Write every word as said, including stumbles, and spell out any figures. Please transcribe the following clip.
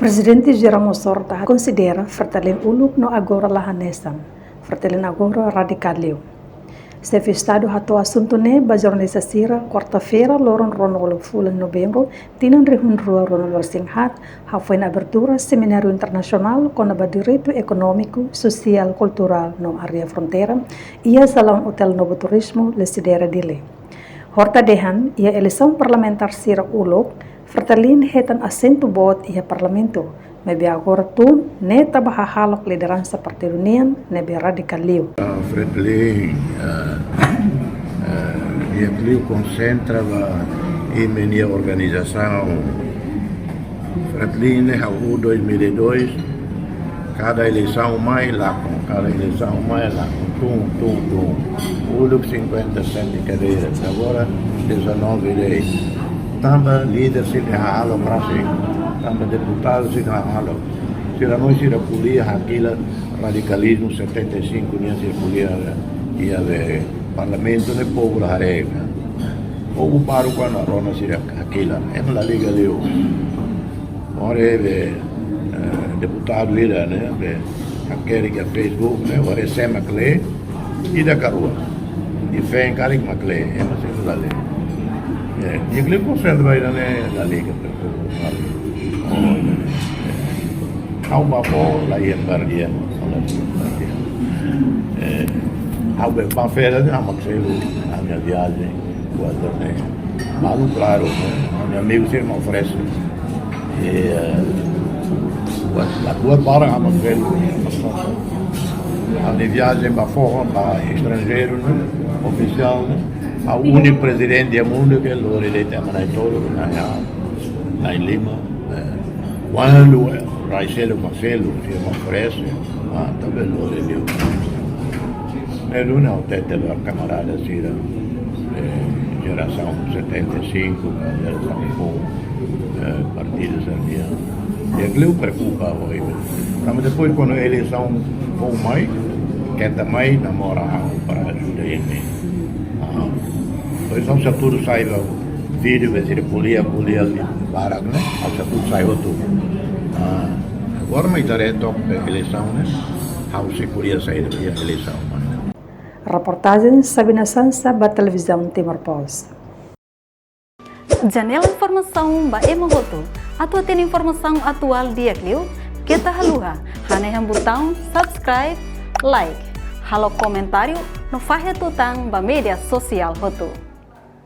Prezidente Ramos Horta konsidera Fretilin uluk no agora la hanesan. Fretilin agora radikál liu. Xefe Estadu hato'o asuntu ne'e ba jornalista sira kuarta-feira, loron ruanulu fulan Novembru, tinan rihun rua ruanulu resin haat, hafoin abertura semináriu internasionál kona-ba direitu ekonómiku, sosiál, kulturál no área fronteira, iha salaun Hotel Novo Turismo, Lecidere, Dili. Horta dehan, iha eleisaun parlamentár sira uluk, Fretilin hetan asentu boot iha parlamentu, maibé agora tun ne'e taba hahalok lideransa partidu nian ne'ebé radikál liu. Ah, Fretilin, ah, ah, di'ak liu konsentra ba imi-nia organizasaun. Fretilin ne'e hahú dois mil e dois, kada eleisaun mai lakon, kada eleisaun mai lakon, tun, tun, tun. Uluk cinquenta e sete cadeiras, agora dezanove lei. Tanba líder sira hahalok rasik, tanba deputadu sira hahalok. Sira no sira ko'alia hakilar radikalizmu setenta e cinco nian sira ko'alia iha be parlamentu ne'e povu la haree. Povu baru kuandu rona sira hakilar, ema la liga liu. Ora be, eh, deputadu ida ne'e, be, hakerek iha Facebook ne'e, ora sé mak lee, ida ka rua. I feen karik mak lee, ema sira la lee. Eh, di'ak liu konsentra ba ida ne'e la liga, pe, pe, pe. Ha'u bá fó la iha bardia, la iha bardia. Eh, ha'u be bá férias, ha'u mak selu, ha'u-nia viajen, kuaze ne'e. Balu, klaru, ha'u-nia amigu sira mak oferese. I, eh, kuaze, la kuaze para ha'u mak selu, ha'u-nia viajen bá fó, bá estranjeiru, ne'e, ofisiál, ne'e. Ha'u úniku prezidente iha mundu ke lori de'it ema na'in-tolu, na'in-haat, na'in-lima, eh, kuandu, eh, rai seluk mak selu, sira mak oferese, ah, tanba lori liu. Ne'e duni ha'u hatete ba kamarada sira, eh, jerasaun setenta e cinco, ka jerasaun foun, eh, partidu sira-nian. Di'ak liu preokupa ohin. Tanba depois kuandu eleisaun foun mai, keta mai namora ha'u para ajuda imi. Ah, depois ha'u sei tuur sai ba vídeo, be sira ko'alia, ko'alia barak ne'e, ha'u sei tuur sai hotu. Ah, agora mai tare tok be eleisaun ne'e, ha'u sei ko'alia saida iha eleisaun mai. Reportajen Sabina Sansa ba Televizaun Timor Post. Janela informasaun ba ema hotu. Atu hatene informasaun atuál di'ak liu, keta haluha hanehan butaun subscribe, like, halo komentáriu no fahe tutan ba média sosiál hotu.